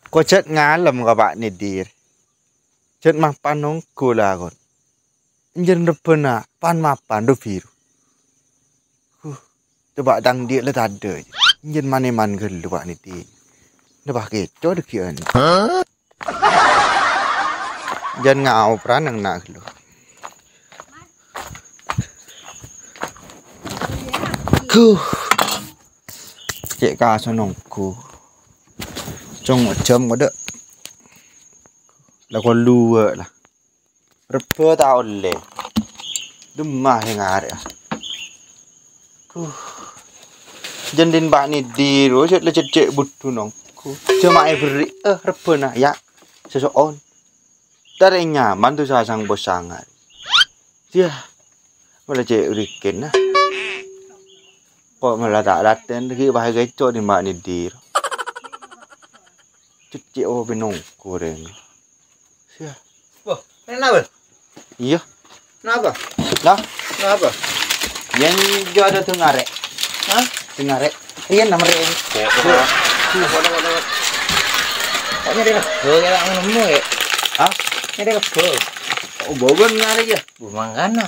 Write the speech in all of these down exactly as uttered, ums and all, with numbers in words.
Ko' jhât ngalem ka Pa' Nidir. Jhât mapan ongghu la, kon. Enjâ' rebbhâna pan-mapan dhu biru. Huh, coba tang dhi' la tadâ'. Enjâ' man-èman ghâllu, Pa' Nidir. Napa kèco dâggi'ân. Jhân ngaopra neng na' ghâllu. Huh. Cè' kaso nongghu. Cong jam kodâ. La kolluwâ' la. Rebbhâ ta' ollè. Dimma sè ngarè', ah. Huh. Jhân dhin Pa' Nidir, oh, cè' la cè' budhu nongghu. Jhâ' ma' èberri', eh, rebbhâna, ya. Soso'on. Tarè nyaman tu sasang posangan. Yah. Mala cè' urikin, nah. Ko' mala ta' latèn lagi, bahaya kèco dhin Pa' Nidir. Cè' cè' o pinong goreng. Yah. Wah, enak, Bang. Iyâ. Napa? Lah? Napa? Yèn jhâ' adâ' dâ' ngarè'. Hah? Dâ' ngarè'. Riyan nama rè'. Kok, kok, kok, kok, kok. Kok nyari lah? Oh, ya, nemu ya. Hah? Nyari lah, Bang. Oh, bawa ngarè' ya? Bu, mangkana.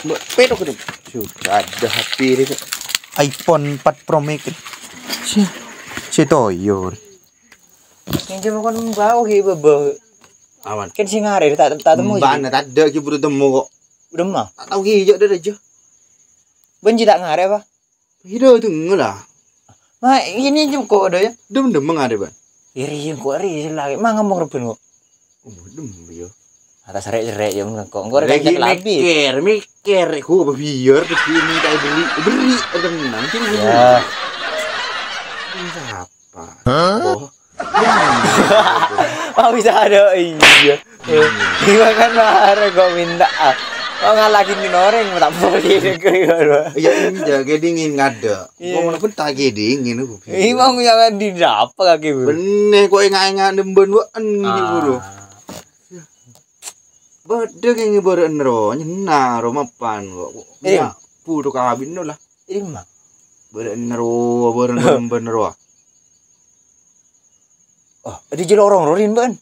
Mbok petok itu. Sudah ada H P ini, Kak. iPhone empat Pro Max. Si, si toyo. Yang cuma kon bau ki bebel. Awan. Kan sing ngarè' tak tak temu. Mbana tadâ' ki buru temu kok. Udah mah. Tak tau ki jhâ' dâ' rajâ. Benci tak ngarè' apa? Ida dengar lah. Ma, ini jam kok ada ya? Dem-dem ngarè', Ban. Iri yang kok ri lagi. Ma ngomong reben kok. Oh, dem ya. Atas rek-rek ya mun kok. Engko rek Lagi kan lebih. Mikir, mikir, ku apa biar di sini tak beli, beri tenang sini. Ya. Ini siapa? Hah? Oh. Oh, bisa ada, iya. Iya kan marah kok minta. Ah. Kok ngalagin orèng tak boleh kok. Iya, ini jaga dingin ngada. Iya. Gua mana pun tak dingin aku. Iya, mau jangan di apa kaki, Bro? Bener kok enggak-enggak nemben waen gitu, Bro. Ah. Bâdâ kèngèng bârâ'ân ro, nyenna ro mapan kok. Iya. Ya, budhu kawin no lah. Iya, Mak. Bârâ'ân ro, bârâ'ân bân ro. Oh, ada jelorong ro rin, Ban.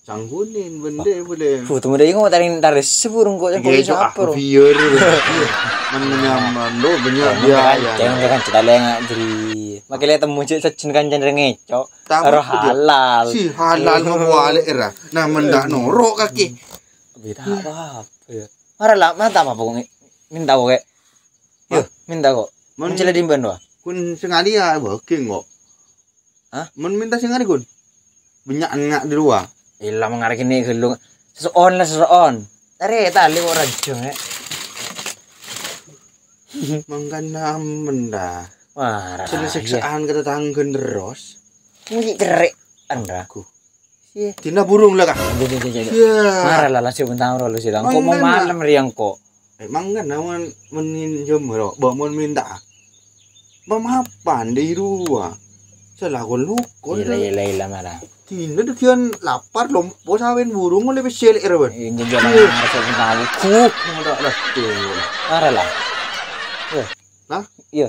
Sanggunin bende boleh. Foto muda ini mau tarik tarik seburung kok yang Iya, polisi cok, apa aku ro? Biar. Mana nyaman lo, banyak biaya. Jangan kan kita lengak jadi. Makai lihat temu cek secen kan jangan ngecok. Tamu Ro itu dia. Halal. Si halal mau balik era. Nah, mendak norok kaki. Beda apa-apa ya. Mara lah, mantap apa kok nge-, minta kok, kayak. Yo, Hah? Minta kok. Mun Mencela di Indo. Kun sengaja ya, booking kok. Hah? Mun minta sengaja, Kun. Banyak anak di luar. Ila mengarah kene gelung. Seseon lah, seseon. Tare tali kok raja, nge. Mangkana amen dah. Wah, Sini raya. Siksaan ke tetangga terus. Mungkin cerai, anda. Aku. Iya. Dina burung lah, Kak. Iya, iya, iya, iya. Iya. Marah lah, lah, sih, bentang, lo, sih, lah. Kok mau Mangkana. Malam, Riang, kok? Emang kan, nawan menin jemero, bangun minta. Pemapan di dua. Salah kon lukon. Iya, iya, iya, iya, marah. Dina degian lapar, lompo sawen burung, oleh peselek, Rawan. Iya, iya, iya, Iya. Marah, saya tahu. Kuh, nggak ada tuh. Marah lah. Iya. Hah? Iya.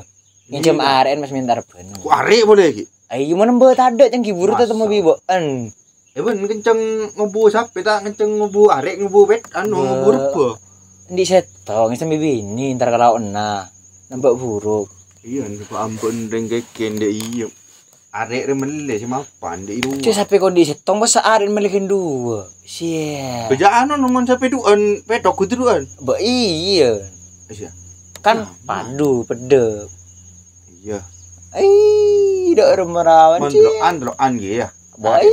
Nginjem Iya. Aren, Mas, minta reben. Ku arek boleh, Ki? Ayo, mana mbak tadek, yang hibur tuh, temu Masa? Biboen. Eh, Ben, kenceng ngebu sapi, tak kenceng ngebu arek, ngebu pet, anu, Be-, ngebu rebo. Ndi seto, ngisem bibini, ntar kalau ena. Nampak buruk. Iya, nih, Pak, ampun, reng keken, dek, iya. Arek re mele, si mapan, dek, iru. Cek sapi kok di setong, pas arek mele gendua. Sia. Bejaan, no, nomon sapi duan, petok kudu duan. Ba, iya. Iya. Kan Nah, padu, pede. Iya. Ai, dak remerawan, Mon, cek. Loan, loan, gitu, ya. Ai.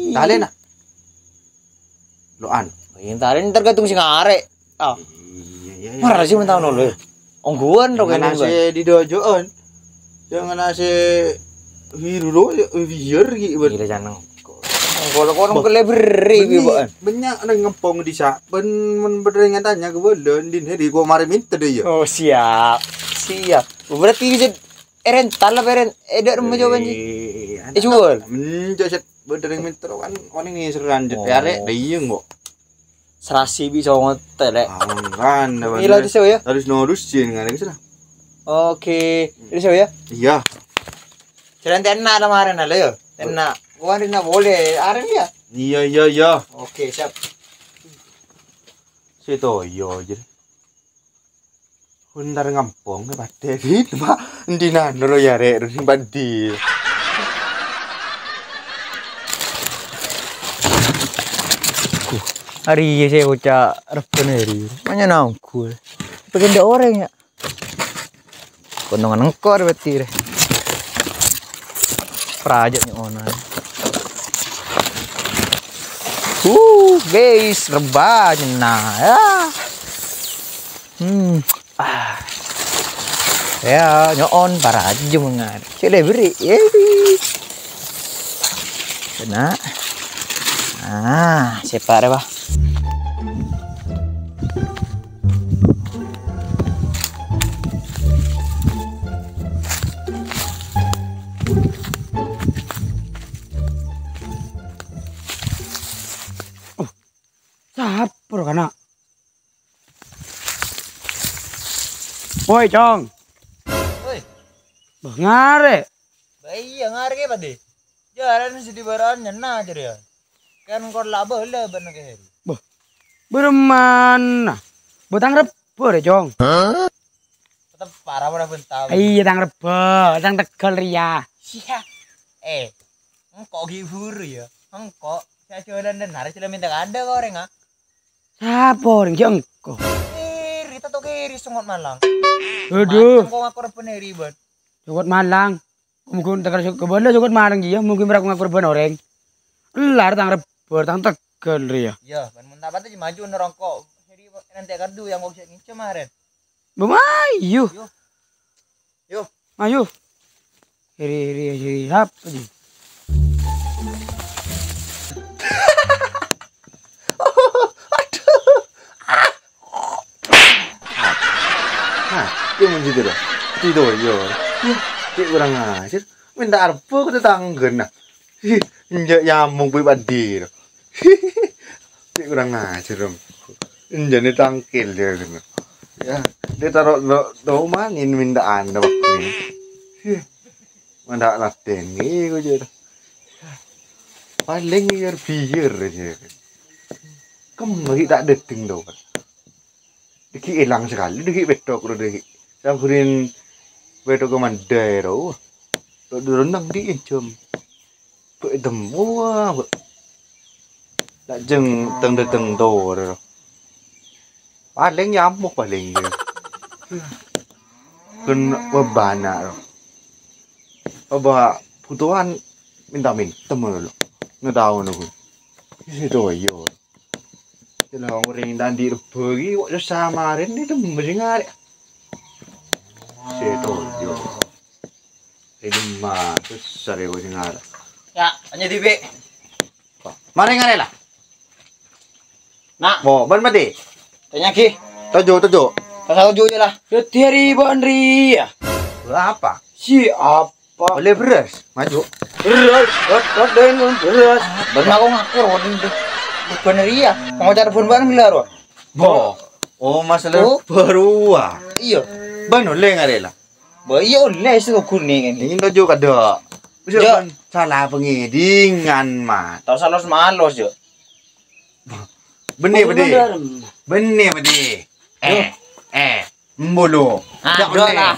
Talen, ah. Loan. Yang talen tergantung sing arek. Ah. Iya, iya, iya. Marah sih mentang dulu. Ongguan ro Jangan kene, ase Bang. Di dojoan. Jangan ase wiru ro, ya, biar gitu, Bang. Gila, jangan. Kalau kono Bang. Kele beri, Bang. Banyak ada ngempong di sa-, ben, men bener yang tanya ke balen, din hari gua mari minta deh, ya. Oh, siap. Siap. Berarti bisa, eh, rental apa, Ren? Eh, dak rumah jawaban sih. Eh, Eh, jual. Men, joset bener yang minta kan, kan ini seran, Oh. Ya, rek, deh, iya, kok. Serasi bisa ngotel, ya. Ah, kan, Gila, bener. Di sewa, ya? Harus nurusin, kan, gitu lah. Oke. Di sewa, ya? Iya. Jalan tenak kemarin, lah, ya? Tenak. Wah, rèna bolè. Arèn ya? Iyâ, iyâ, iyâ. Oke, siap. Sè toyo, jârèya. Bhunter ngampong, pate dit, Pak. Endi nano lo ya, Rek? Rek, padi. Arèya sè oca' rebbhâna arèya. Manya nangkul. Pèkkèr ndak orèng, ya? Kontongan engko' arè pati rè. Praja nyo'ona. Uh, guys, rebbhâ nyenna, ya. Hmm. Ah. Ya, nyo'on paraja mengar. Cek deh beri. Ya. Kena. Ah, sepak deh, Pak. Oh, sapa rowa kana'? Woi, Cong. Woi. Bâh, ngarè'. Bâh, iyâ, ngarè' kèya, Padi. Jhâlân sè dibârâ'ân nyenna jârèya. Kan kor la bâlâ bân kè Heri. Bâh, bârâmana? Bâh, tang rebbhâ rè, Cong. Hah? Tetep para ora bân tao. Iyâ, tang rebbhâ, tang tegghâl rèya. Sia. Eh, engko' ghi' buru ya. Engko' sè jhâlân dâ' narè sè la mènta kadâ ka orèng, ah. Sapa orèng jâ' engko'? Kiri, Tato Kiri, Songot Malang. Aduh. Macem kok ngaku rebbhâna Heri bân. Songot Malang. Mungkin teker sok kebana Songot Malang jiyâ, mungkin berlaku ngaku rebbhâna orèng. Ella tang rebbhâ, tang tegghâl rèya. Iyâ, bân mon ta' patè maju nerongko'. Heri nanti kadu yang kok sè nginca maren. Bâh, mayu. Yo. Yo. Mayu. Heri, Heri, Heri, apa ji? Aduh. Ah. Nah, dia menjadi dah. Itu, yo. Cek kurang ajar. Mènta arpa ka tatangghâna. Hi, enjâ' nyamong bui padi. Cek kurang ajar, Om. Enjâ' nè tangkil dia kena. Ya, dia taruh do, do manin mènta anda waktu ini. Hi, mènta laten, gitu, gitu. Palèng biar-biar aja. Kembali tak dètèng do. Dâgghi' èlang sakalè, dâgghi' pèttok ro dâgghi'. Sabbhârân pèttok ka mandhâr ro. Ro-, ro nang dhi' jhâm. Bâ' ètemmo, bâ'. Lajeng teng-dâteng toro. Palèng nyamok palèng, ya. Ghân bâbâna ro. Bâbâ bhutowan mènta-mènta molo. Ngatao nèko. Isi toyo. Jâ' la orèng ta' andi' rebbhâ ghi, kok sossa marèn, nè temmo sè ngarè'. Sè toyo. È dimma, sossa rè kok sè ngarè'. Ya, tanya dibi'. Marè ngarè' la. Nah. Mo, bân mati. Tanya ghi. Tojo, tojo. Pasal tojo jâ la. Dâddhi arè bân rèya. Apa? Si apa? Ollè bherrâs, maju. Bherrâs, rot, rot, deng, bherrâs. Bân ngaku-ngaku, rot, deng, deng. Bân rèya, mau cara bân-bân gila, rot. Bo. Oh, masalah baru, ah. Iyâ. Bân ollè ngarè' la. Bâ, iyâ ollè, sè kuning ini. Ini tojo kadâ'. Bisa Jâ'. Bân salah pangèdingan, Mat. Tao salos malos, Jâ'. Bânnè, Bânnè. Bânnè, Bânnè. Eh, eh. Embolo. Ah, Jâ' dok ollè. Lah.